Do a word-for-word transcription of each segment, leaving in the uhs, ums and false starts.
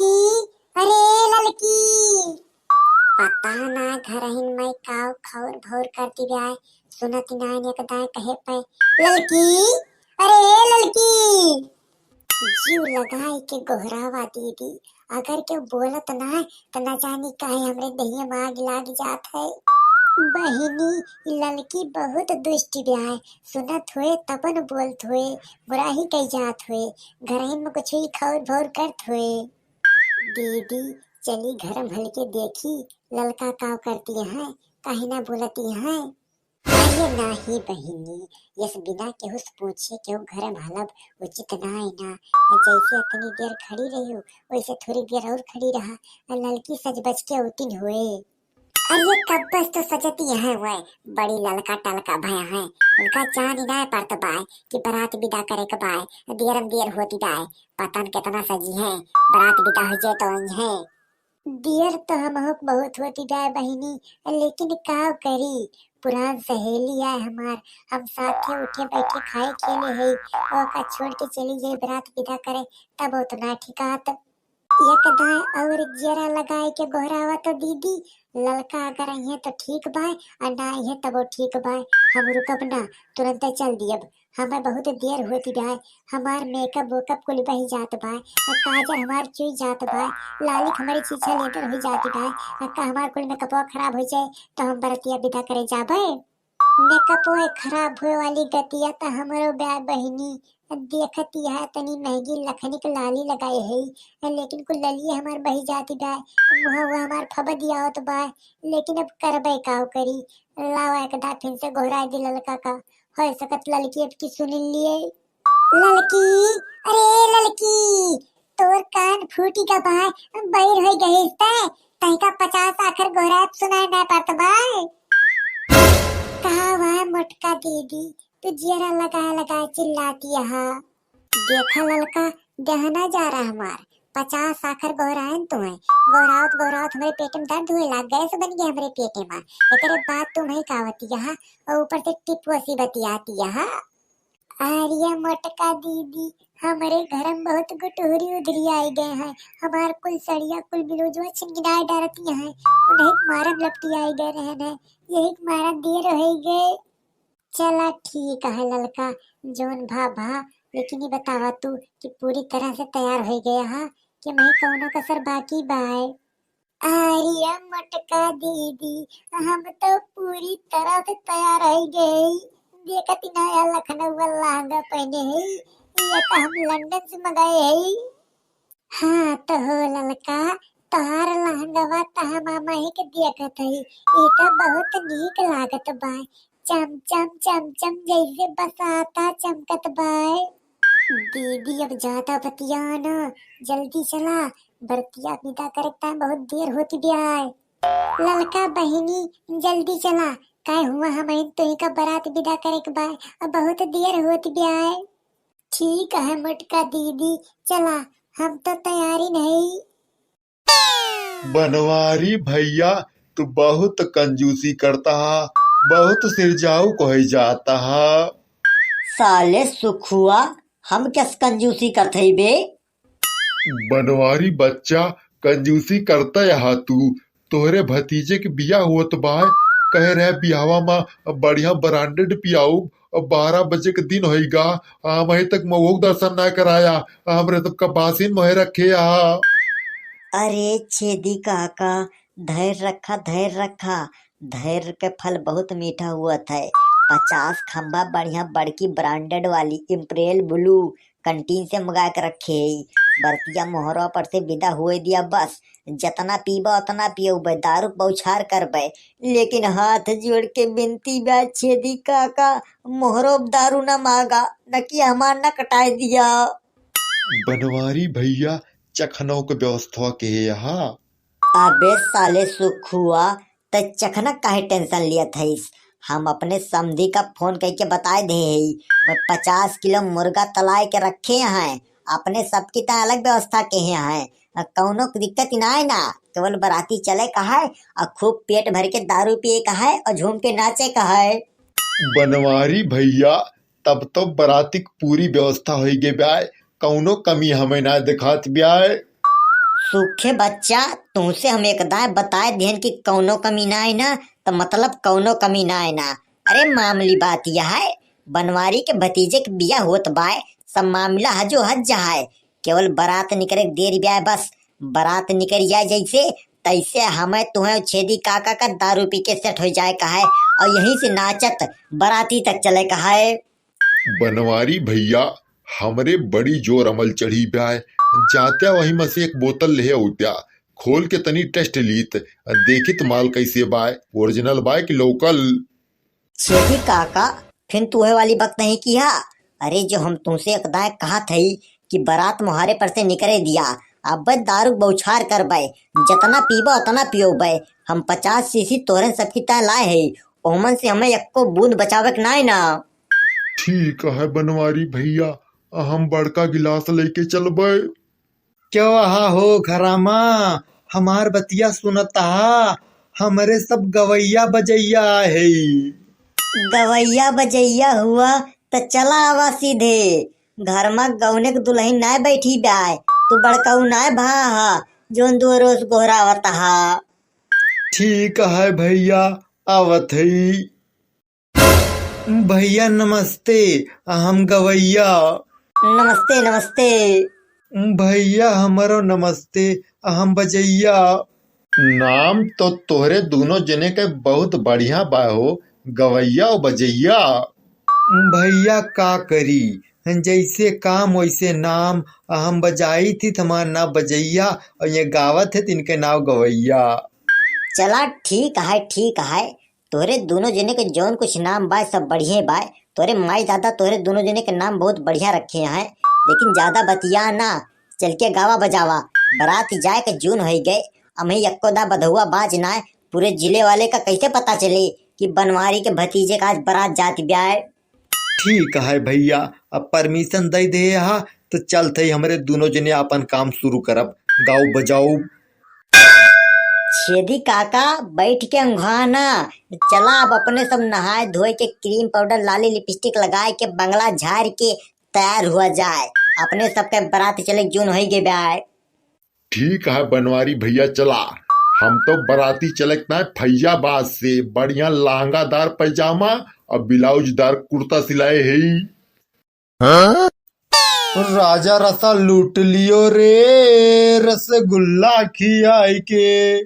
ललकी, अरे ललकी। पता ना घरहिन मइँ काव खौर भौर करति बाय, सुनति नाइन एक दाय कहे पे, ललकी, अरे ललकी। जीव लगाइ के गोहरावा दीदी, अगर केव बोलत ना है, त न जानी काहे हमरे देहिया में आग लाग जात है। बहिनी, ई ललकी बहुत दुष्ट बाय, सुनत होए तब न बोलत होए, गुराही कइ जात होए, घरहिन में कुछ ही खौर भौर करत होए। दीदी, चली घर में हल के देखी, ललका काव करति है, काहे ना बोलति है। अरे नाही बहिनी, यस बिना केहू से पूछे केहू घर में हलब उचित ना है ना। जैसे इतनी देर खड़ी रही हो, वैसे थोड़ी देर और खड़ी रहा। ललकी सज बज के उतिन हुए। अरे कब्बस तो सजती है हुए, बड़ी ललका टलका भया है। उनका चान ही ना पड़त बाय कि बारात विदा करे के बाय, देर में देर होती बाय। पता न कितना सजी है, बारात विदा हो जाए तो आई है। देर तो हमहू के बहुत होती जाए बहिनी, लेकिन का करी, पुरान सहेली आए हमार, हम साथे उठे बैठे खाए खेले हई, ओका छोड़ के चली जाई बरात विदा करे, तब उतना ठिकात। एक दाएं और जियरा लगाए के गोहरावा तो दीदी, ललका अगर अइहे तो ठीक बाय, और ना अइहे तबो ठीक बाय, हम रुकब ना, तुरंते चल दियब। हमें बहुत देर होती बाय, हमार मेकअप वेकअप कुल बही जात बाय, आ काजर हमार चुई जात बाय, लालिक हमारी छीछा लेदर हो जाती बाय, आ का हमार कुल मेकअपवा खराब हो जाए तो हम बरतिया विदा करे जाबे? मेकअपवा खराब होए वाली गतिया त हमरो बाय बहिनी, देखती है तनी महंगी लखनिक लाली लगाए है, लेकिन कुल ललिए हमार बही जाती बाय, मुहवा हमार फबदिया होत बाय, लेकिन अब करबे काव करी, लावा एक दा फिर से गोहराए दी ललका का, हो सकत ललकी अब की सुन लिए। ललकी, अरे ललकी, तोर कान फूटी का बाय, बहिर होई गहिस तै, तहिका पचास आखर गोहरात सुनाए ना पड़त बाय। कहा हुआ मोटका दीदी, तू जियरा लगा लगा चिल्लाती है। देखा ललका, दहना जा रहा हमार, पचास आखर गोहरायन तू है, गोहरावत गोहरावत हमरे पेट में दर्द हुए लाग, गैस बन गया हमरे पेटे में, एकरे बाद तू है कावती यहाँ, और ऊपर से टिपवसी बतियाती यहाँ। अरे मोटका दीदी, हमरे घर में बहुत गुटहुरी उधरी आई गए हैं, हमार कुल सड़िया कुल ब्लाउजवा छिनगिनाए डारती हैं, उन्हें मारम लपटी आई गए रहन है, यही मारा देर हो गए। चला ठीक है ललका, जौन भा भा, लेकिन ये बतावा तू कि पूरी तरह से तैयार हो गया हा कि मैं कौनो कसर बाकी बाय? अरे मोटका दीदी, हम तो पूरी तरह से तैयार हो गए। देखत ना या लखनऊ लहंगा पहने है, ये तो हम लंदन से मंगाए है। हाँ तो हो ललका, तोहार लहंगवा त हम हमही के देखत हई, ई त बहुत नीक लागत बा, चम चम चम चम जैसे बसाता चमकत बा। दीदी अब ज्यादा बतिया ना, जल्दी चला, बरतिया विदा करे टाइम बहुत देर होती बिया। ललका बहिनी जल्दी चला, काहे हुआ हमहिन तोही का बारात विदा करे के बा, अब बहुत देर होती बिया। ठीक है मोटका दीदी, चला, हम तो तैयारी नहीं। बनवारी भैया, तू बहुत कंजूसी करता हा, बहुत सिरजाऊ कोई जाता हा। साले सुखुआ, हम कस कंजूसी करत हई बे? बनवारी बच्चा, कंजूसी करता हा तू। तोहरे भतीजे के बियाह होत बाय, कहे रहे बियाहवा मा बढ़िया branded पियाऊ, अब बारह बजे के दिन होइगा, हमही तक मउहू के दर्शन ना कराया, हमरे सबका बासिन मोहे रखे आ। अरे छेदी काका, धैर्य रखा, धैर्य रखा, धैर्य के फल बहुत मीठा हुआ था। पचास खंबा बढ़िया बड़की branded वाली Imperial Blue canteen से मंगा के रखे हई। बरतिया मोहरवा पर से विदा हुए दिया बस। जतना पीबा ओतना पियउबे, दारू के बौछार करबे। लेकिन हाथ जोड़ के बिनती बा छेदी काका, मोहरो दारू न मांगा, न कि हमार न कटाए दिया। बनवारी भैया, चखनौ के व्यवस्था के है यहाँ। अबे साले सुखुआ, तै चखना काहे tension लियत हईस? हम अपने समधी का फोन कइके बताए दे हई, मैं पचास किलो मुर्गा तलाए के रखे हैं, अपने सबकी तय अलग व्यवस्था के हैं, कौनो दिक्कत ही ना है ना, केवल बराती चले का है और खूब पेट भर के दारू पिए का है और झूम के नाचे का है। बनवारी भैया, तब तो बराती की पूरी व्यवस्था होई गे ब्याय, कौनो कमी हमें ना दिखात ब्याय। सूखे बच्चा, तुहसे हम एकदाय बताए दिहन कि कौनो कमी नाय ना, त मतलब कौनो कमी नाय ना। अरे मामूली बात यह है, बनवारी के भतीजे के बिया होत बाय, सब मामला हजो हज है। केवल बारात निकरे के देर बाय बस। बारात निकरि जाए जैसे तैसे हमें तुहें छेदी काका का दारू पी के सेट हो जाए का है और यहीं से नाचत बाराती तक चले का है। बनवारी भैया, हमरे बड़ी जोर अमल चढ़ी बाय। जात्या वहीं में से एक बोतल लेहे अउत्या, खोल के तनी टेस्ट लीत, देखित माल कैसे बाय, ओरिजिनल बाय कि लोकल। छेदी काका, फिर तू है वाली बात नहीं किया। अरे जो हम तुमसे एकदाय कहा थई कि बारात मोहारे पर से निकरे दिया, अब दारू बौछार करबे, जितना पीबा उतना पियोबे। हम पचास सीसी तोहरे सबकी तय लाए है, ओमन से हमें एको बूंद बचावे के नाय ना। ठीक है बनवारी भैया, हम बड़का गिलास लेके चलबे। क्यों हा हो घरामा, हमार बतिया सुनत हा, हमरे सब गवैया बजैया है। गवैया बजैया हुआ त चला आवा सीधे, घर मा गौने के दुल्हन नाय बैठी बाय, तू बड़काऊ नाय भा हा, जोन दो रोज गोहरावत हा। ठीक है भैया, आवत है। भैया नमस्ते, हम गवैया। नमस्ते, नमस्ते। भैया हमरो नमस्ते, हम बजैया। नाम तो तोहरे दोनों जने के बहुत बढ़िया बा हो, गवैया और बजैया। भैया का करी, जैसे काम वैसे नाम, हम बजाई थी त हमार नाम बजैया और ये गावत है त इनके नाम गवैया। चला ठीक है, ठीक है, तोहरे दोनों जने के जौन कुछ नाम बाय, सब बढ़िया बाय। तोहरे माई दादा तोहरे दोनों जने के नाम बहुत बढ़िया रखे हैं, लेकिन ज्यादा बतिया ना, चल के गावा बजावा। बारात जाए के जून होई गए, अमही यक्को दा बधुआ बाज ना है। पूरे जिले वाले का कैसे पता चले कि बनवारी के भतीजे का आज बारात जात ब्याय? ठीक है भैया, अब परमिशन दे दे हा, तो चलत ही हमरे दोनों जने आपन काम शुरू करब। गाओ बजाओ। छेदी काका, बैठ के उंघाना। चला, अब अपने सब नहाए धोए के, क्रीम पाउडर, लाली लिपस्टिक लगाए के, बंगला झार के तैयार हुआ जाए। अपने सबके बारात चले जून होई गे बाय। ठीक है बनवारी भैया, चला। हम तो बाराती चलत ना फैजाबाद से, बढ़िया लहंगादार पैजामा और ब्लाउजदार कुर्ता सिलाए है। हाँ? राजा रसा लूट लियो रे, रसगुल्ला खियाई के,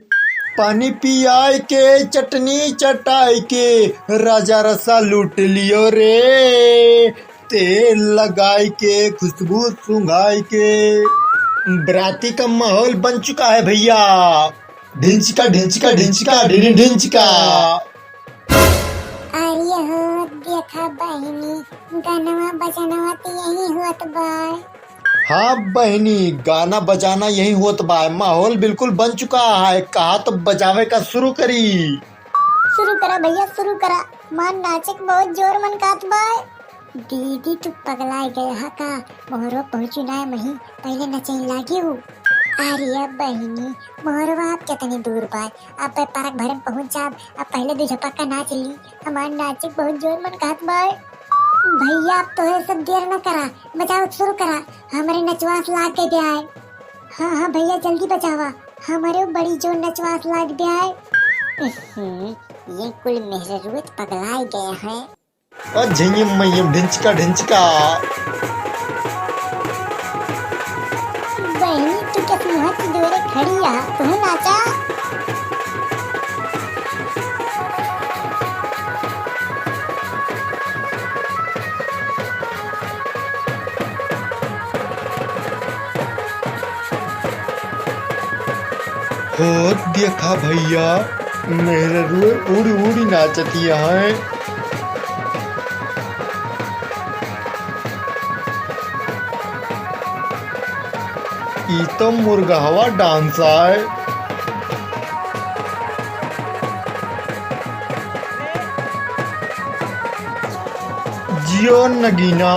पानी पियाई के, चटनी चटाई के, राजा रसा लूट लियो रे, तेल लगाई के, खुशबू सूंघाई के। बराती का माहौल बन चुका है भैया। ढिंचका, ढिंचका, ढिंचका, ढिंचका। अरे हो, देखा बहिनी, गनवा बजनवा त यही होत बा। हाँ बहिनी, गाना बजाना यही होत बा। माहौल बिल्कुल बन चुका है। कहा तो बजावे का शुरू करी। शुरू करा भैया, शुरू करा। मान नाचे के बहुत जोर मन कात बा। दीदी, तू पगलाय गया हा का? मोहरो पहुँचू नाय मही, पहिले नचही लागी हूँ। अरे बहिनी, मोहरवा अब कितनी दूर बाय, अब पार्क भरे में पहुँच जाब, अब पहिले दू झपक्का नाच ली, हमार नाचे के बहुत जोर मन कहत बाय। भैया, अब तोहे सब देर न करा, बजाओ शुरू करा, हमरे नचवास लाग गए ब्याय। हाँ, हाँ भैया, जल्दी बजावा, हमरे बड़ी जोर नचवास लाग ब्याय। ये कुल मेहररुए त पगलाय गए हैं। ओ झिंगिम मइयम ढिंचका ढिंचका। बहिनी, तू के मुँह के दुआरे खड़ी आ, तू नाचा। हो देखा भैया, मेहररुए उड़ी उड़ी नाचती हैं। ई तो मुर्गहवा डांस आय। जियो नगीना।